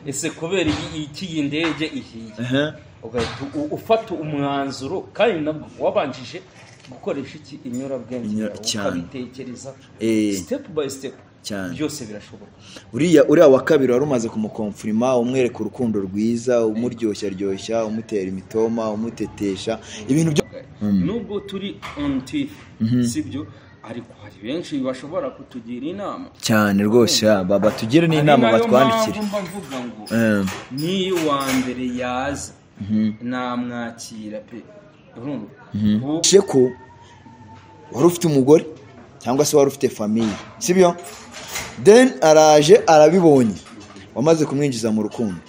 Ese kubera iki iyi ndege ihiye, ugahita ufata umwanzuro kandi nabwo wabanjije gukoresha iki inyurabwenge ukabitekereza step by step, byose birashoboka. Uriya wa kabiri wari umaze kumukomfirima, umwereka urukundo rwiza, umuryoshya ryoshya, umutera imitoma, umutetesha ibintu byo. Nubwo turi on TV, sibyo, ariko hari benshi bashobora kutugira inama cyane rwose, baba tugire n'inama batwandikire. Mvuga ngo niyo wa mbere yaza namwakira pe. Urumva wari ufite umugore cyangwa se wari ufite famille, sibyo? Then araje arabibonye, wamaze kumwinjiza mu rukundo.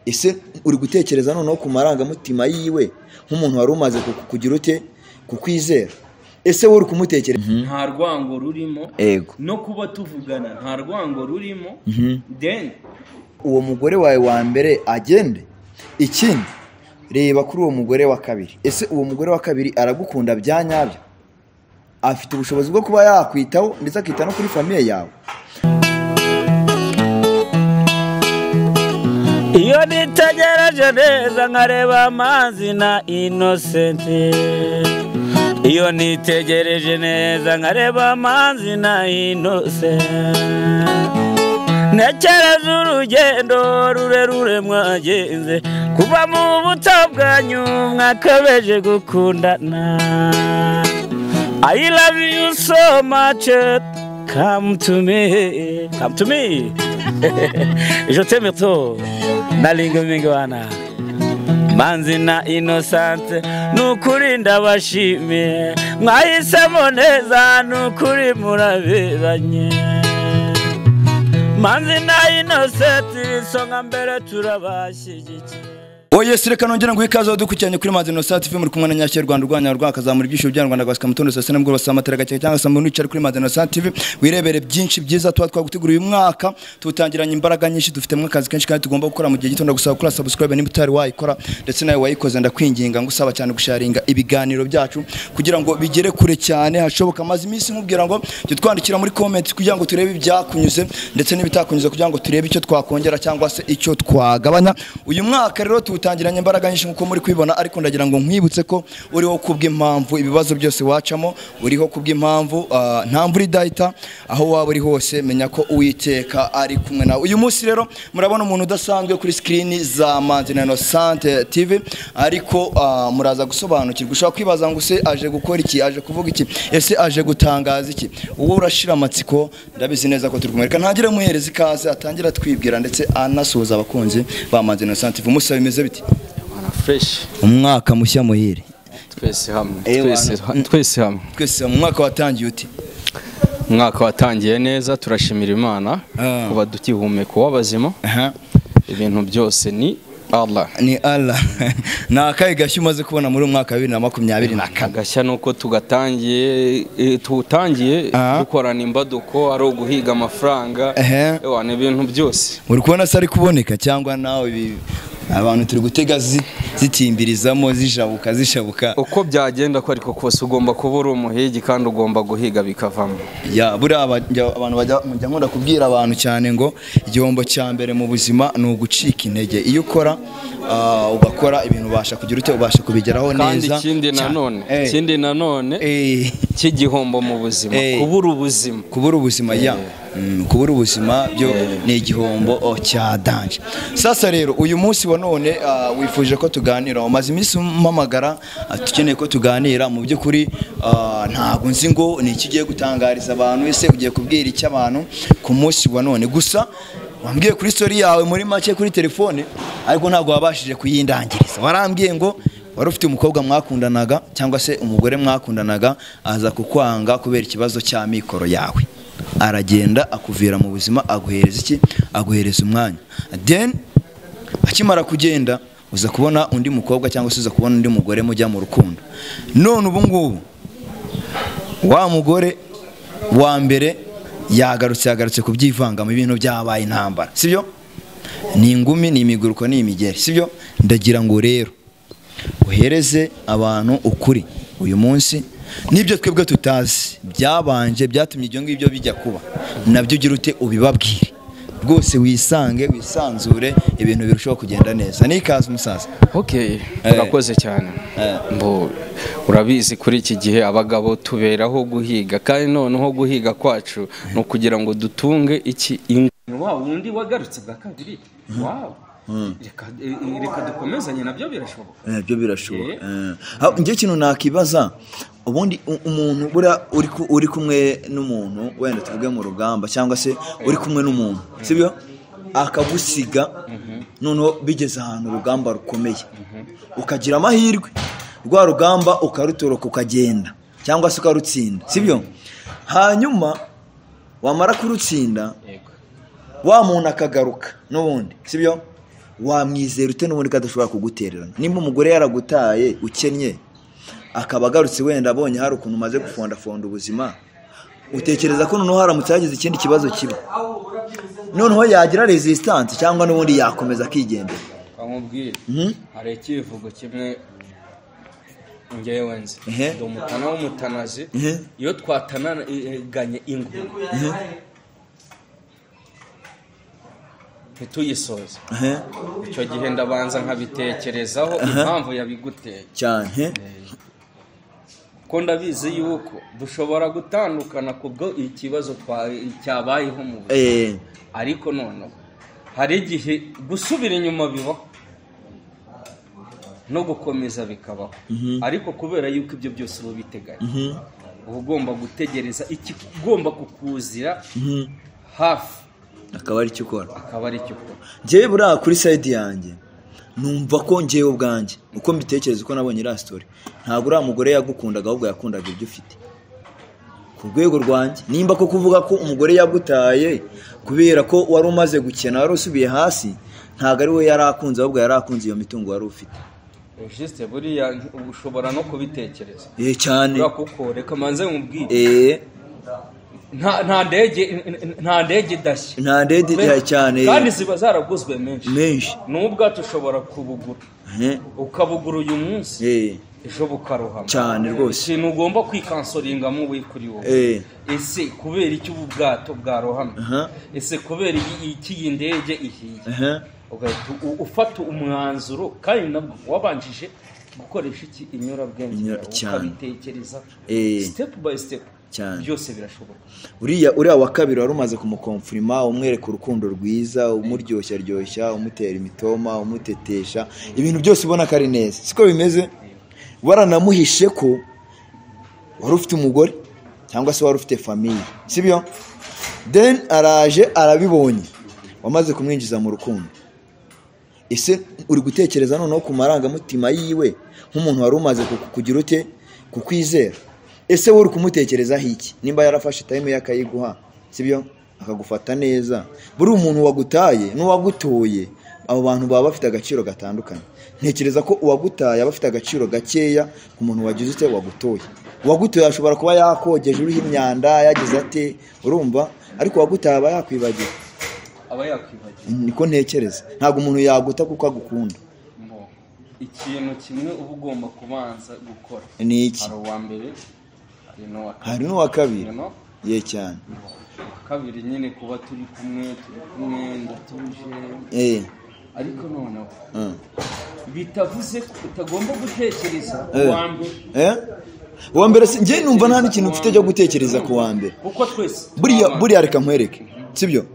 Ese uri gutekereza noneho ku marangamutima yiwe nk'umuntu wari umaze kugira ute kukwizera? Ese wowe uri kumutekereza? Nta rwango rurimo, no kuba tuvugana nta rwango rurimo. Then uwo mugore wawe wa mbere agende. Ikindi, reba kuri uwo mugore wa kabiri. Ese uwo mugore wa kabiri aragukunda bya nyabyo? Afite ubushobozi bwo kuba yakwitaho ndetse akita no kuri famille yawe? Iyo nitegereje neza nkareba Amazi na Innocent, iyo nitegereje neza nkareba Amazi na Innocent, ntekereza urugendo rurerure mwagenze kuva mu buto bwanyu mwakabeje gukundana. I love you so much, come to me, come to me. Je t'aime trop, nalinga mingwana. Manzi na Innocent, nukuri ndabashimiye, mwahisemo neza nukuri muraberanye. Manzi na Innocent, isonga mbere turabashyigikiye. Oye, reka nongera ngo ikaze dukurikiranye kuri Manzi Innocent TV, muri kumwe na Nyashye Rwanda rwanya rwakazamura ibyishimo bya Rwanda gwasika mutondo sasa nabwo basama matera gake cyangwa se umuntu wicara kuri Manzi Innocent TV wirebere byinshi byiza tuba twaguteguriye uyu mwaka. Tutangiranye imbaraga nyinshi, dufitemo akazi kenshi kandi tugomba gukora mu gihe gito. Ndagusaba gukora subscribe niba utari wayikora, ndetse nawe wayikoze ndakwinginga ngusaba cyane gusharinga ibiganiro byacu kugira ngo bigere kure cyane hashoboka. Maze iminsi nkubwira ngo jya twandikira muri comment kugira ngo turebe ibyakunyuze ndetse n'ibitakunyuze, kugira ngo turebe icyo twakongera cyangwa se icyo twagabanya. Uyu mwaka rero tutangiranye imbaraga nyinshi nkuko muri kwibona, ariko ndagira ngo nkwibutse ko uriho kubw'impamvu ibibazo byose wacamo, uriho kubw'impamvu nta mvura idahita. Aho waba uri hose menya ko Uwiteka ari kumwe nawe. Uyu munsi rero murabona umuntu udasanzwe kuri screen za Manzi na Innocent TV, ariko muraza gusobanukirwa. Ushobora kwibaza ngo se aje gukora iki, aje kuvuga iki, ese aje gutangaza iki? Uwo urashira amatsiko, ndabizi neza ko turi kumwe. Reka ntangire muhereza ikaze, atangira twibwira ndetse anasuhuza abakunzi ba Manzi na Innocent TV. Musa, bimeze bite? Fresh. Umwaka mushya muhire. Twese hamwe. Twese hamwe. Twese umwaka watangiye uti? Umwaka watangiye neza, turashimira Imana kuba dukihumeka wabazima. Ibintu byose ni Allah. Ni Allah. Na akaye gashya umaze kubona muri umwaka wa 2024? Gashya nuko tugatangiye tutangiye dukorana imbaduko, ari uguhiga amafaranga, ewa ni ibintu byose. Uri kubona se ari kuboneka cyangwa nawe abantu turi gutega zitimbirizamo zishabuka zishabuka? Uko byagenda ko ariko kose ugomba kuba uri umuhigi kandi ugomba guhiga bikavamo. Ya buriya abantu bajya nkunda kubwira abantu cyane ngo igihombo cya mbere mu buzima ni ugucika intege. Iyo ukora ugakora ibintu ubasha kugira ute, ubasha kubigeraho neza. Kandi ikindi nanone cy'igihombo mu buzima, kubura ubuzima. Kubura ubuzima, ya. Kubura ubuzima byo ni igihombo cya danger. Sasa rero uyu munsi wa none wifuje ko tuganira, umaze iminsi umpamagara tukeneye ko tuganira. Mu by'ukuri ntabwo nzi ngo ni iki ugiye gutangariza abantu, ese ugiye kubwira iki abantu ku munsi wa none? Gusa wambwiye kuri story yawe muri make kuri telefone, ariko ntabwo wabashije kuyindangiriza. Warambwiye ngo wari ufite umukobwa mwakundanaga cyangwa se umugore mwakundanaga, aza kukwanga kubera ikibazo cya mikoro yawe, aragenda akuvira mu buzima, aguhereza iki? Aguhereza umwanya. Then akimara kugenda uza kubona undi mukobwa cyangwa se uza kubona undi mugore mujya mu rukundo. None ubu ngubu wa mugore wa mbere yagarutse kubyivanga mu bintu byabaye intambara, sibyo? Ni ingumi, ni imiguruko, ni imigeri, sibyo? Ndagira ngo rero uhereze abantu ukuri uyu munsi, nibyo twebwe tutazi byabanje byatumye ibyo ngibyo bijya kuba, nabyo ugira ute ubibabwire. Rwose wisange, wisanzure, ibintu birushaho kugenda neza. Nikaze umusaza. Okay, urakoze cyane. Mbo urabizi kuri iki gihe abagabo tuberaho guhiga, kandi noneho guhiga kwacu no kugira ngo dutunge iki wa wundi wagarutse bwa kabiri. Wow. Reka dukomezanye nabyo birashoboka. Nabyo birashoboka. Ngiye kintu nakibaza, ubundi umuntu bura uri kumwe n'umuntu wenda tuvuge mu rugamba cyangwa se uri kumwe n'umuntu, sibyo? Akagusiga noneho bigeze ahantu urugamba rukomeye, ukagira amahirwe rwa rugamba ukarutoroka ukagenda cyangwa se ukarutsinda, sibyo? Hanyuma wamara kurutsinda wa muntu akagaruka n'ubundi, sibyo? Wamwizera ute n'ubundi kadashobora kugutererana? Nimba umugore yaragutaye ukennye akaba agarutse wenda abonye hari ukuntu umaze gufondafonda ubuzima, utekereza ko noneho haramutse hagize ikindi kibazo kiba, noneho yagira resistance cyangwa n'ubundi yakomeza akigendera? Kamubwire hari ikivugo kimwe ngewe nzi, ndi umutana w'umutanazi, iyo twatanaganye ingo ntituyisoze, icyo gihe ndabanza nkabitekerezaho impamvu yabiguteye cyane, ko ndabizi yuko dushobora gutandukana kubwo ikibazo cyabayeho mu buzima. Ariko noneho hari igihe gusubira inyuma bibaho no gukomeza bikabaho, ariko kubera yuko ibyo byose uba biteganya, uba ugomba gutegereza ikigomba kukuzira hafi akaba ari cyo ukora, akaba ari cyo ukora. Njyewe buriya kuri side yanjye numva ko njyewe ubwanjye uko mbitekereza, uko nabonye iriya story, ntabwo uriya mugore yagukundaga ahubwo yakundaga ibyo ufite. Ku rwego rwanjye nimba ko kuvuga ko umugore yagutaye kubera ko wari umaze gukena, wari usubiye hasi, ntabwo ari we yari akunze, ahubwo yari akunze iyo mitungo wari ufite. Juste buriya ushobora no kubitekereza cyane, kuko reka manze nkubwire, nta ndege idashya, nta ndege idashya cyane, kandi ziba zaraguzwe menshi. N'ubwato ushobora kubugura, ukabugura uyu munsi ejo bukarohama cyane rwose. Ikintu ugomba kwikansoringamo we kuri wowe, ese kubera iki ubu bwato bwarohamye? Ese kubera iki iyi ndege ihiye? Ugahita ufata umwanzuro, kandi nabwo wabanjije gukoresha iki inyurabwenge, ukabitekereza step by step byose birashoboka. Uriya wa kabiri wari umaze kumukonfirima, umwereka urukundo rwiza, umuryoshya ryoshya, umutera imitoma, umutetesha, ibintu byose ubona ko ari neza, siko bimeze? Waranamuhishe ko wari ufite umugore cyangwa se wari ufite famille, sibyo? Then araje arabibonye, wamaze kumwinjiza mu rukundo. Ese uri gutekereza noneho ku marangamutima yiwe nk'umuntu wari umaze kugira ute kukwizera? Ese wowe uri kumutekerezaho iki? Nimba yarafashe time yakayiguha, sibyo, akagufata neza, buri umuntu wagutaye n'uwagutoye, abo bantu baba bafite agaciro gatandukanye. Ntekereza ko uwagutaye aba afite agaciro gakeya ku muntu wagize ute wagutoye. Uwagutoye ashobora kuba yakogeje uriho imyanda, yagize ate, urumva, ariko uwagutaye aba yakwibagiwe. Aba yakwibagiwe. Niko ntekereza. Ntabwo umuntu yaguta kuko agukunda. Ikintu kimwe uba ugomba kubanza gukora ni iki? Hari uwa mbere, hari n'uwa kabiri. Ye cyane. Kabiri nyine kuba turi kumwe ndatuje. Ariko noneho bitavuze ko utagomba gutekereza uwa mbere. Uwa mbere njye numva nta n'ikintu mfite cyo gutekereza ku wa mbere. Kuko twese buriya reka nkwereke, sibyo?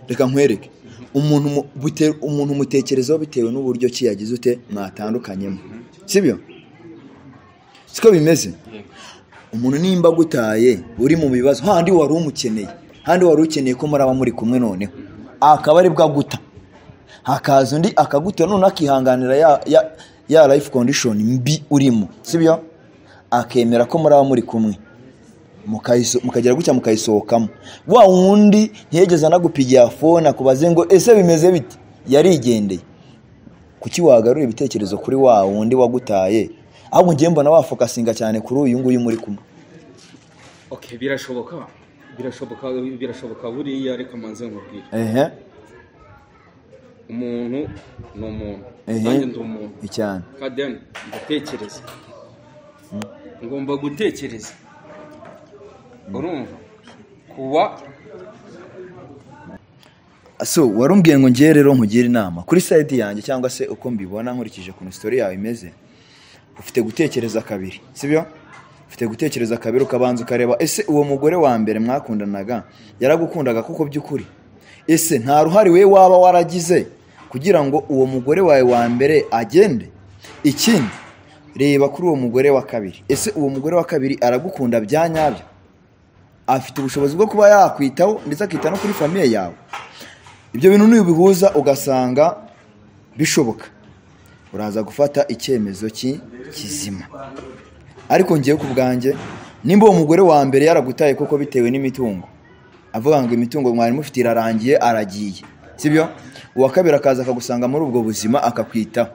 Reka nkwereke. Umuntu mutekerezaho bitewe n'uburyo ki yagize ute mwatandukanyemo, sibyo? Siko bimeze? Umuntu nimba gutaye uri mu bibazo, handi wari umukeneye, handi wari ukeneye ko muraba muri kumwe, noneho akaba ari bwaguta, hakaza undi akaguta, none akihanganira ya life condition mbi urimo, sibyo? Akemera ko muraba muri kumwe, mukagera gutya mukayisohokamo. Wa wundi ntiyegeze anagupigira phone akubaze ngo ese bimeze bite, yarigendeye. Kuki wagarura ibitekerezo kuri wa wundi wagutaye? Ahubwo ngiye mbona wafokasinga cyane kuri uyu nguyu muri kumwe. Okay, birashoboka buriya reka manze nkubwire. Umuntu ni umuntu, nanjye ndi umuntu cyane, kandi ndatekereza, ngomba gutekereza, urumva kuwa So warumbwiye ngo ngiye rero nkugire inama kuri side yanjye, cyangwa se uko mbibona nkurikije ukuntu story yawe imeze. Ufite gutekereza kabiri, sibyo? Ufite gutekereza kabiri, ukabanza ukareba ese uwo mugore wa mbere mwakundanaga yaragukundaga kuko by'ukuri? Ese nta ruhare we waba waragize kugira ngo uwo mugore wawe wa mbere agende? Ikindi, reba kuri uwo mugore wa kabiri, ese uwo mugore wa kabiri aragukunda bya nyabyo? Afite ubushobozi bwo kuba yakwitaho ndetse akita no kuri famille yawe? Ibyo bintu nubihuza ugasanga bishoboka, uraza gufata icyemezo kizima. Ariko ngiye ku bwanjye, nimba uwo mugore wa mbere yaragutaye koko bitewe n'imitungo, avuga ngo imitungo mwari mufite irarangiye, aragiye, sibyo? Uwa kabiri akaza akagusanga muri ubwo buzima akakwitaho,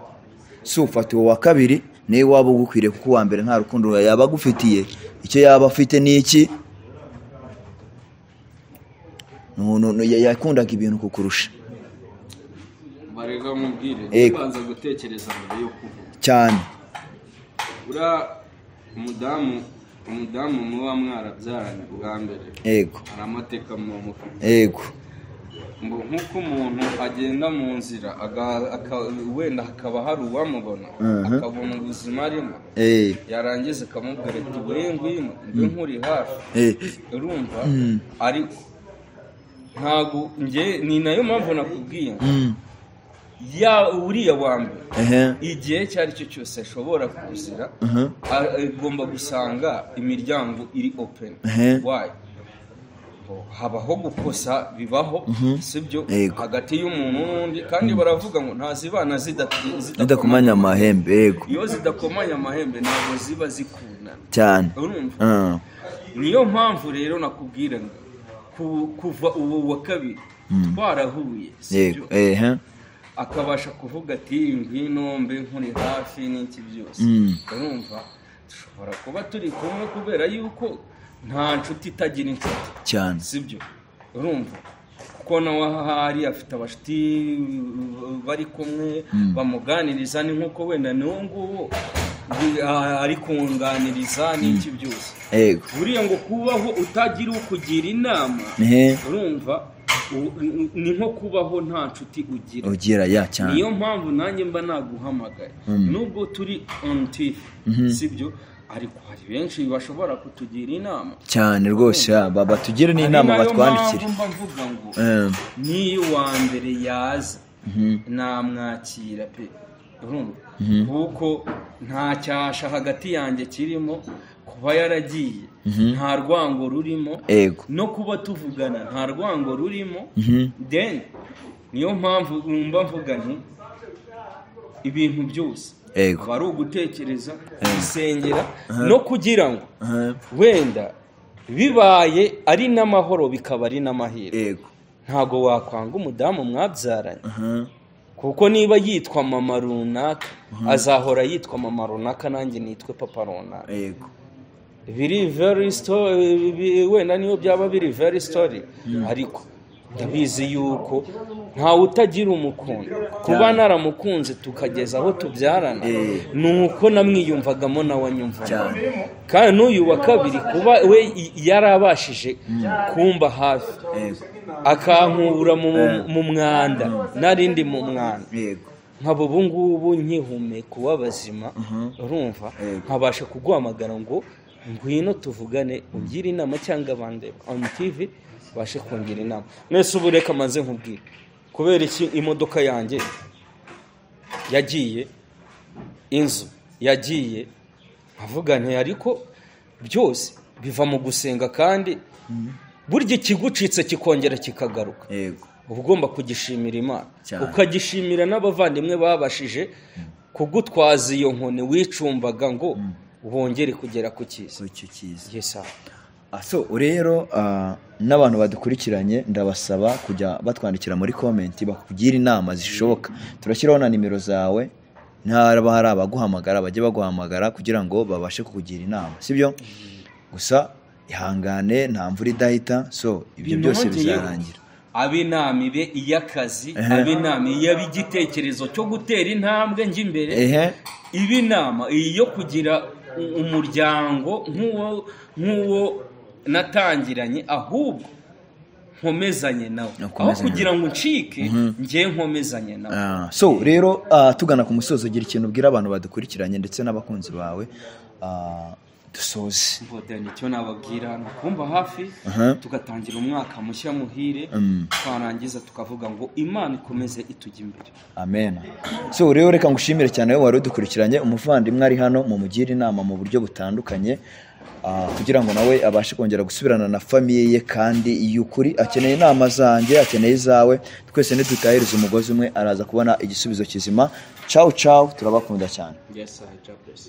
si ufata uwo wa kabiri niwe waba ugukwiriye, kuko uwa mbere nta rukundo yaba agufitiye. Icyo yaba afite ni iki? Yakundaga ibintu kukurusha. Barega mubwire, ubanza gutekereza mbere yo kuvuga cyane. Ura umudamu muba mwarabyaranye bwa mbere, yego, hari amateka muba mufite, yego. Ngo nk'uko umuntu agenda mu nzira wenda hakaba hari uwamubona akabona ubuzima arimo, yarangiza akamubwira ati we ngwino mbe nkuri hafi, urumva? Ariko ntago nge, ni nayo mpamvu nakubwiye ya uriya wa mbere igihe icyo ari cyo cyose ashobora kuzira, agomba gusanga imiryango iri open. Why? Habaho gukosa, bibaho, sibyo, hagati y'umuntu n'undi. Kandi baravuga ngo ntazibana zidakomanya amahembe. Yego, iyo zidakomanya amahembe ntabwo ziba zikundana cyane, urumva? Niyo mpamvu rero nakubwira ngo kuva uwo wa kabiri twarahuye, sibyo, akabasha kuvuga ati ngwino mbe nkuri hafi n'iki byose, urumva? Dushobora kuba turi kumwe kubera yuko nta nshuti itagira inshuti cyane, sibyo, urumva? Kuko nawe ahari afite abashuti bari kumwe bamuganiriza, ni nkuko wenda n'uwo nguwo ari kunganiriza n'iki byose. Buriya ngo kubaho utagira ukugira inama, urumva, ni nko kubaho nta nshuti ugira ya cyane. Niyo mpamvu nanjye mba naguhamagaye, nubwo turi on TV, sibyo, ariko hari benshi bashobora kutugira inama cyane rwose, batugire n'inama, batwandikire. Mba mvuga ngo niyo wa mbere yaza namwakira pe, urumva? Kuko nta cyasha hagati yanjye kirimo, kuba yaragiye nta rwango rurimo, no kuba tuvugana nta rwango rurimo. Then niyo mpamvu mba mvuga nti ibintu byose aba ari ugutekereza, gusengera, no kugira ngo wenda bibaye ari n'amahoro bikaba ari n'amahirwe. Ntago wakwanga umudamu mwabyaranye, kuko niba yitwa mama runaka azahora yitwa mama runaka, nanjye nitwe papa runaka. Biri very story, wenda niyo byaba biri very story, ariko ndabizi yuko ntawe utagira umukundo. Kuba naramukunze tukageza aho tubyarana, nuko namwiyumvagamo nawe anyumvamo. Kandi n'uyu wa kabiri kuba we yarabashije kumba hafi, akankura mu mwanda narindi mu mwanda, nkaba ubu ngubu nkihumeka uw'abazima, urumva, nkabasha kuguhamagara ngo ngwino tuvugane, ungire inama cyangwa abandi on TV bashe kungira inama. Mwese ubu reka maze nkubwire kubera iki imodoka yanjye yagiye, inzu yagiye, nkavuga nti ariko byose biva mu gusenga, kandi burya ikigucitse kikongera kikagaruka. Yego, uba ugomba kugishimira Imana, ukagishimira n'abavandimwe babashije kugutwaza iyo nkoni wicumbaga ngo wongere kugera ku cyiza. Yes. So rero n'abantu badukurikiranye ndabasaba kujya batwandikira muri comment bakugira inama zishoboka. Turashyiraho na nimero zawe, ntaraba hari abaguhamagara bajye baguhamagara kugira ngo babashe kukugira inama, sibyo? Gusa ihangane, nta mvura idahita, so ibyo byose bizarangira. Ab'inama ibe iy'akazi, ab'inama iy'igitekerezo cyo gutera intambwe njye imbere, ib'inama iyo kugira umuryango nk'uwo natangiranye, ahubwo Nkomezanye nawe aho kugira ngo ncike, njye nkomezanye nawe. So rero tugana ku musozo, ugira ikintu ubwira abantu badukurikiranye ndetse n'abakunzi bawe, dusoze. Icyo nababwira ni ukumva hafi, tugatangira umwaka mushya muhire, twarangiza tukavuga ngo Imana ikomeze itujya imbere. Amen. So rero reka ngushimire cyane wowe wari udukurikiranye. Umuvandimwe ari hano, mumugire inama mu buryo butandukanye, kugira ngo nawe abashe kongera gusubirana na famiye ye, kandi y'ukuri akeneye inama zanjye, akeneye izawe, twese nidutahiriza umugozi umwe araza kubona igisubizo kizima. Ciao ciao, turabakunda cyane. Yes, I bless.